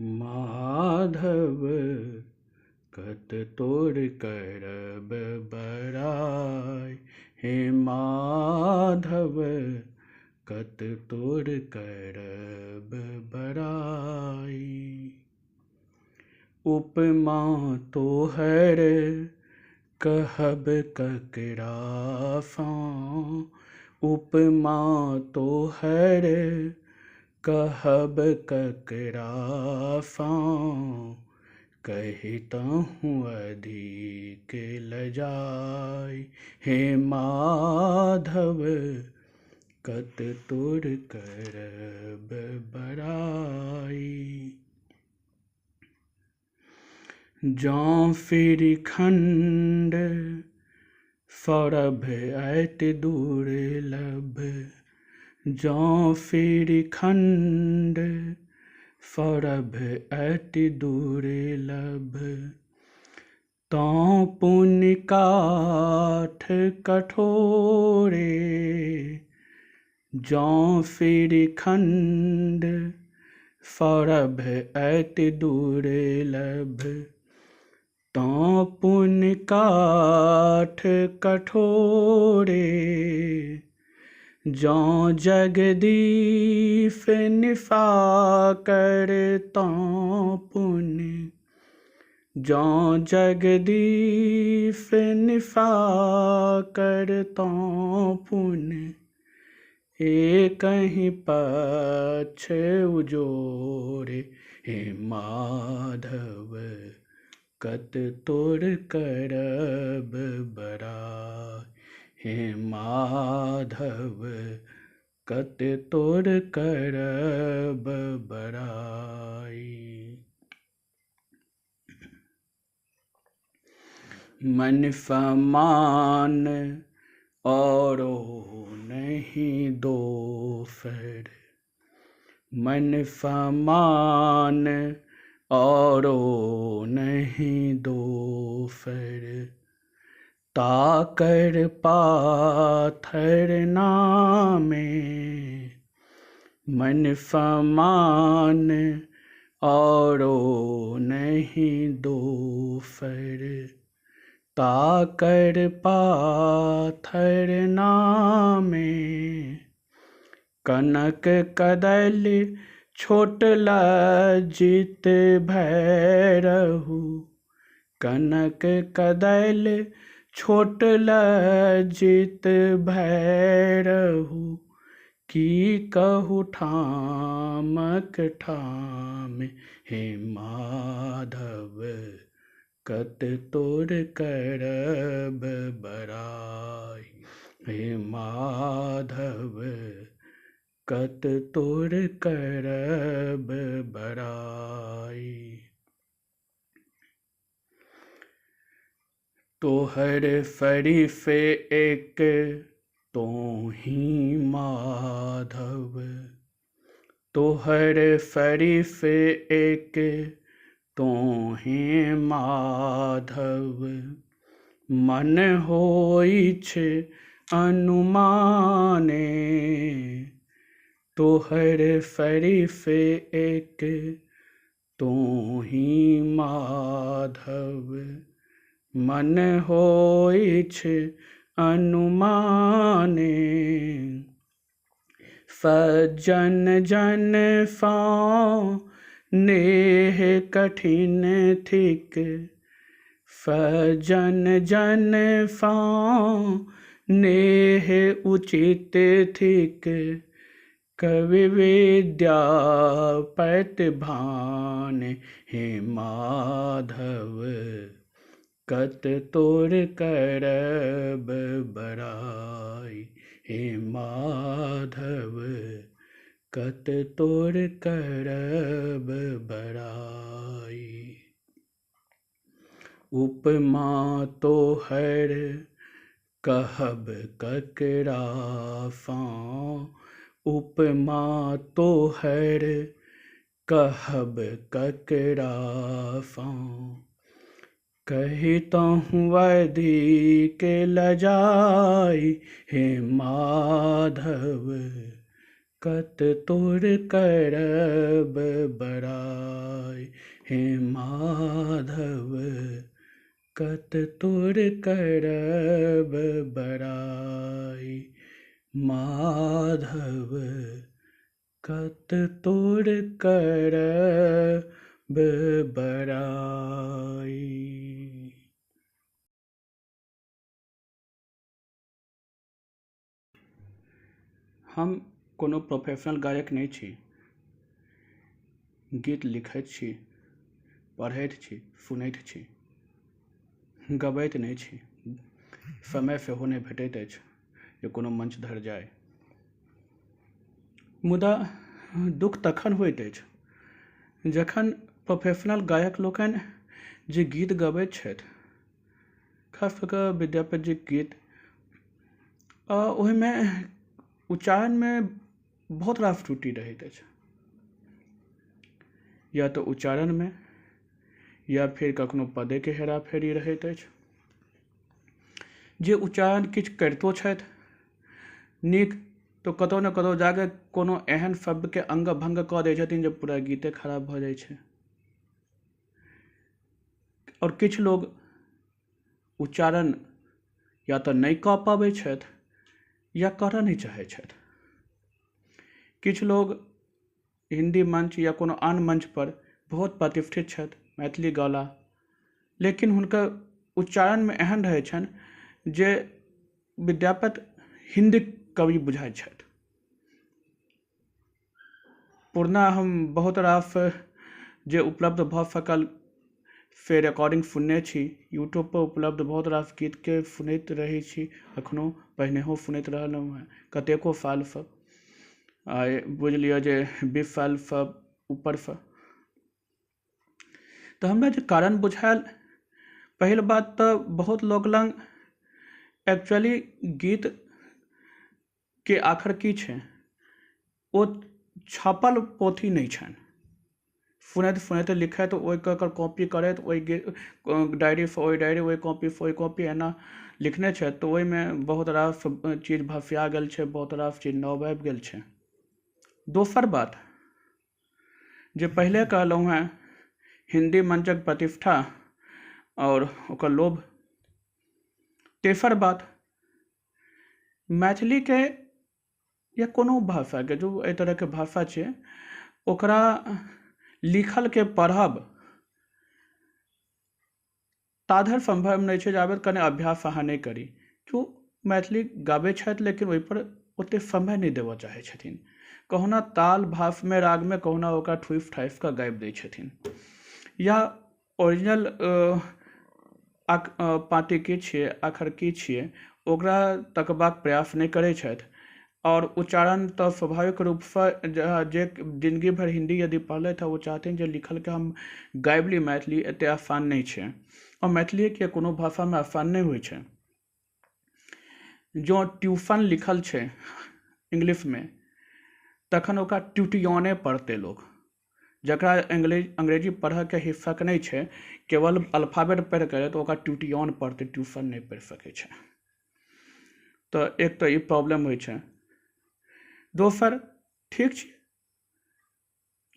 माधव कत तोर करब बड़ाई, हे माधव कत तोर करब बड़ाई। उपमा तोहर कहब ककरा फाँ, उपमा तोहर कहब ककरा फाँ, कहितहुँ अधिक लजाई, हे माधव कत तोर करब बड़ाई। जँ फिरि खण्ड सौरभ अति दुर्लभ, जँ फिरि खण्ड सौरभ अति दुर्लभ, तँ पुनि काठ कठोरे, जँ फिरि खण्ड सौरभ अति दुर्लभ, तँ पुनि काठ कठोरे, जँ जगदीश निशाकर तँ पुनि, जँ जगदीश निशाकर तँ पुनि, एकहि पक्ष उजोरे, हे माधव कत तोर करब बड़ाई, हे माधव कत तोर करब बड़ाई। मन समान औरो नहीं दोसर, मन समान औरो नहीं दोसर, ताकर पाथर नामे, मन समान औरो नहीं दोसर, ताकर पाथर नामे, कनक कदल छोट लज्जित भैरहु, कनक कदल छोट लज्जित भैरहु, की कहु ठामक ठाम, हे माधव कत तोर करब बड़ाई, हे माधव कत तोर करब बड़ाई। तोहर सरिसे एक तोहि माधव, तोहर सरिसे एक तोहि माधव, मन होइछ अनुमाने, तोहर सरिसे एक तोहि माधव, मन होइछ अनुमाने, सज्जन जन सँ नेह कठिन थिक, सज्जन जन सँ नेह उचित थिक, कवि विद्यापति भान, हे माधव कत तोर करब बड़ाई, हे माधव कत तोर करब बड़ाई। उपमा तोहर कहब ककरा फाँ, उपमा तोहर कहब ककरा फाँ, कहितहुँ अधिक लजाई, हे माधव कत तोर करब बड़ाई, हे माधव कत तोर करब बड़ाई, माधव कत तोर करब बड़ाई। हम कोनो प्रोफेशनल गायक नहि छी। गीत लिखैत छी, पढ़ैत छी, सुनैत छी, गबैत नहि छी। समय सेहो नहि भेटैत अछि जे कोनो मंच धरि जाइ। मुदा दुःख तखन होइत अछि जखन प्रोफेशनल गायक लोकनि जे गीत गबैत छथि, खास कऽ कऽ विद्यापति जीके गीत, ओहिमे उच्चारणमे बहुत रास त्रुटि रहैत अछि। या तऽ उच्चारणमे या फेर कखनो पदेके हेराफेरी रहैत अछि। जे उच्चारण किछु करितो छथि नीक, तऽ कतहु ने कतहु जाके कोनो एहन शब्दके अङ्ग भङ्ग कऽ दै छथिन जे पूरा गीते खराब भऽ जाइ छै। आओर किछु लोग उच्चारण या तऽ नहि कऽ पाबै छथि या करऽ नहि चाहै छथि। किछु लोग हिन्दी मंच या कोनो आन मंच पर बहुत प्रतिष्ठित छथि, मैथिली गौला, लेकिन हुनकर उच्चारणमे एहन रहै छनि जे विद्यापति हिन्दी कवि बुझाइ छथि। पुरना हम बहुत रास जे उपलब्ध भऽ सकल से रिकॉर्डिंग सुनने छी। यूट्यूब पर उपलब्ध बहुत रास गीतके सुनैत रहै छी, एखनो पहिनेहो सुनैत रहलहुँ हेँ कतेको सालसँ। आइ बुझि लिअ जे 20 सालसँ ऊपरसँ। तऽ हमरा जे कारण बुझायल, पहिल बात तऽ बहुत लोक लग एक्चुअली गीतके आखर की छै ओ छपल पोथी नहि छनि। सुनैत सुनैत लिखैत ओहिके कॉपी करैत ओहि डायरीसँ ओहि डायरी, ओहि कॉपीसँ ओहि कॉपी एना लिखने छथि, तऽ ओहिमे बहुत रास चीज भसिया गेल छै, बहुत रास चीज नव आबि गेल छै। दोसर बात जे पहिले कहलहुँ हेँ, हिन्दी मंचक प्रतिष्ठा आओर ओकर लोभ। तेसर बात, मैथिलीके या कोनो भाषाके जो एहि तरहके भाषा छै ओकरा लिखलके पढ़ब ताधरि सम्भव नहि छै जाबत कने अभ्यास अहाँ नहि करी। केओ मैथिली गाबै छथि लेकिन ओहिपर ओतेक समय नहि देबऽ चाहै छथिन। कहुना ताल भासमे रागमे कहुना ओकरा ठूसि ठासि कऽ गाबि दै छथिन। या ओरिजिनल पाँती की छियै, आखर की छियै, ओकरा तकबाक प्रयास नहि करै छथि। आओर उच्चारण तऽ स्वाभाविक रूपसँ जे जिनगी भरि हिन्दी यदि पढ़लथि ओ चाहथिन जे लिखलके हम गाबि ली मैथिली, एतेक आसान नहि छै। आओर मैथिलीके कोनो भाषामे आसान नहि होइ छै। जँ ट्यूशन लिखल छै इंग्लिशमे तखन ओकरा ट्यूटियने पढ़तै लोक। जकरा अंग्रेजी पढ़ऽके हिस्सक नहि छै, केवल अल्फाबेट पढ़ि कऽ तऽ ओकरा ट्यूटियन पढ़तै, ट्यूशन नहि पढ़ि सकै छै। तऽ एक तऽ ई प्रॉब्लम होइ छै। दोसर, ठीक छै,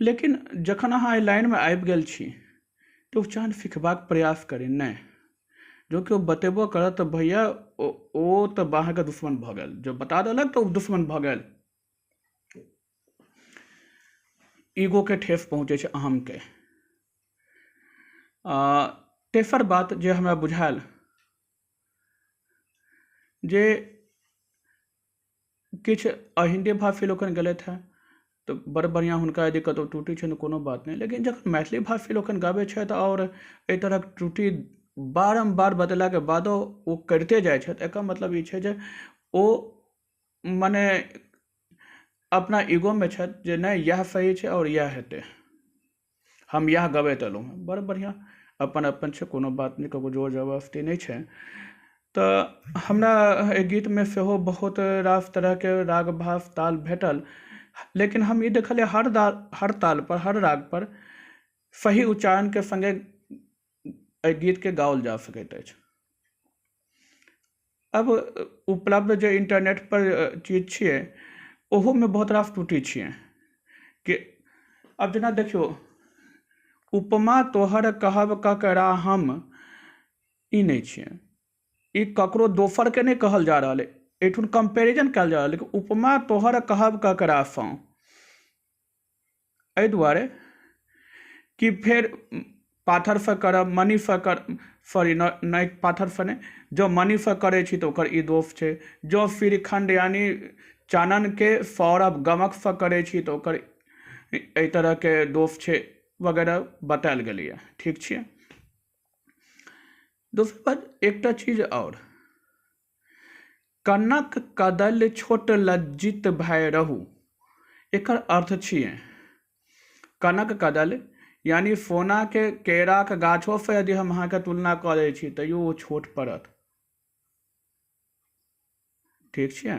लेकिन जखन अहाँ एहि लाइनमे आबि गेल छी तऽ उच्चारण सिखबाक प्रयास करी। नहि जो केओ बतेबो करत तऽ भैया ओ तऽ अहाँके दुश्मन भऽ गेल, जो बता देलक तऽ ओ दुश्मन भऽ गेल। ईगोके ठेस पहुँचै छै, अहमके। तेसर बात जे हमरा बुझायल जे किछु हिन्दी भाषी लोकनि गेलथि हेँ तऽ बड़ बढ़िआँ, हुनका यदि कतहु त्रुटि छनि कोनो बात नहि, लेकिन जखन मैथिली भाषी लोकनि गाबै छथि आओर एहि तरहक त्रुटि बारम्बार बतेलाके बादो ओ करिते जाइ छथि, एकर मतलब ई छै जे ओ मने अपना ईगोमे छथि जे नहि इएह सही छै आओर इएह हेतै, हम इएह गबैत एलहुँ हेँ। बड़ बढ़िआँ, अपन अपन छै, कोनो बात नहि, ककरो जोर जबरदस्ती नहि छै। तऽ हमरा एहि गीतमे सेहो बहुत रास तरहके राग भास ताल भेटल, लेकिन हम ई देखलियै हर ताल पर, हर राग पर सही उच्चारणके सङ्गे एहि गीतके गाओल जा सकैत अछि। अब उपलब्ध जे इंटरनेट पर चीज छियै ओहोमे बहुत रास त्रुटि छियै कि आब जेना देखियौ, उपमा तोहर कहब ककरा हम, ई नहि छियै, ई ककरो दोसरके नहि कहल जा रहल अइ, एहिठुन कम्पेरिजन कयल जा रहल अइ। उपमा तोहर कहब ककरासँ, एहि दुआरे कि फेर पाथरसँ करब, मणिसँ कर, सॉरी नहि पाथरसँ नहि, जँ मणिसँ करै छी तऽ ओकर ई दोष छै, जँ श्रीखण्ड यानि चाननके सौरभ गमकसँ करै छी तऽ ओकर एहि तरहके दोष छै वगैरह बतायल गेलैए। ठीक छियै। दोसर बात, एकटा चीज आओर, कनक कदल छोट लज्जित भय रहू, एकर अर्थ छियै कनक कदल यानि सोनाके केराके गाछोसँ यदि हम अहाँके तुलना कऽ दै छी तैयो ओ छोट पड़त। ठीक छियै।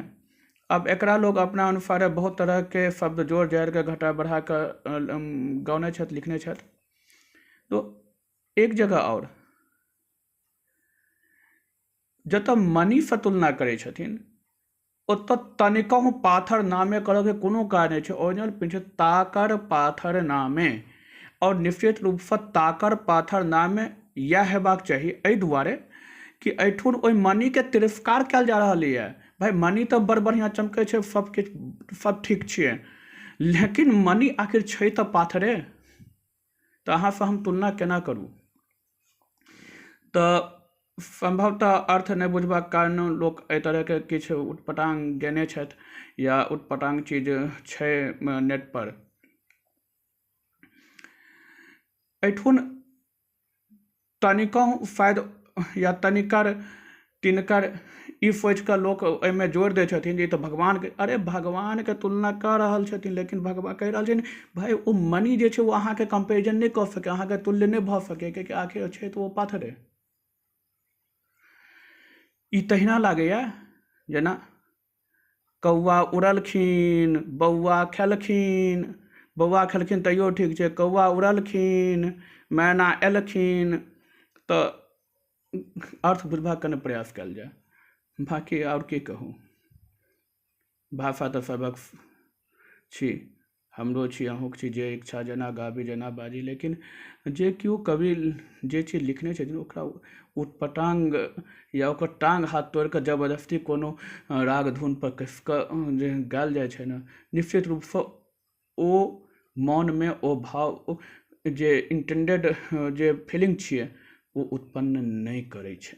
अब एकरा लोग अपना अनुसारे बहुत तरहके शब्द जोड़ जाड़िके घटा बढ़ा कऽ गौने छथि, लिखने छथि। तो एक जगह आओर जतऽ मणिसँ तुलना करै छथिन ओतऽ तनिकहु पाथर नामे करऽके कोनो काज नहि छै। ओरिजिनल प्रिंट छै ताकर पाथर नामे, आओर निश्चित रूपसँ ताकर पाथर नामे इएह हेबाक चाही, एहि दुआरे कि एहिठुन ओहि मणिके तिरस्कार कयल जा रहल यऽ। भाइ मणि तऽ बड़ बढ़िआँ चमकै छै, सब किछु सब ठीक छियै, लेकिन मणि आखिर छै तऽ पाथरे, तऽ अहाँसँ हम तुलना केना करू? तऽ सम्भवतः अर्थ नहि बुझबाक कारण लोक एहि तरहके किछु उटपटांग गेने छथि या उटपटांग चीज छै नेटपर। एहिठुन तनिकहु शायद या तनिकर तिनकर ई सोचिकऽ लोक ओहिमे जोड़ि दै छथिन जे ई तऽ भगवानके, अरे भगवानके तुलना कऽ रहल छथिन, लेकिन भगवान कहि रहल छथिन भाइ ओ मणि जे छै ओ अहाँके कम्पेरिजन नहि कऽ सकैए, अहाँके तुल्य नहि भऽ सकैए, कियाकि आखिर छै तऽ ओ पाथरे। ई तहिना लागैए जेना कौआ उड़लखिन बौआ खेलखिन, बौआ खेलखिन तैयो ठीक छै, कौआ उड़लखिन मैना एलखिन, तऽ अर्थ बुझबाक कने प्रयास कयल जाय। बाँकी आओर की कहू, भाषा तऽ सबक छी, हमरो छी अहूँके छी, जे इच्छा जेना गाबी जेना बाजी, लेकिन जे केओ कवि जे चीज लिखने छथिन ओकरा उटपटांग या ओकर टाँग हाथ तोड़िकऽ जबरदस्ती कोनो राग धुनपर कसिकऽ जे गायल जाइ छै ने, निश्चित रूपसँ ओ मोनमे ओ भाव जे इंटेंडेड जे फीलिंग छियै ओ उत्पन्न नहि करै छै।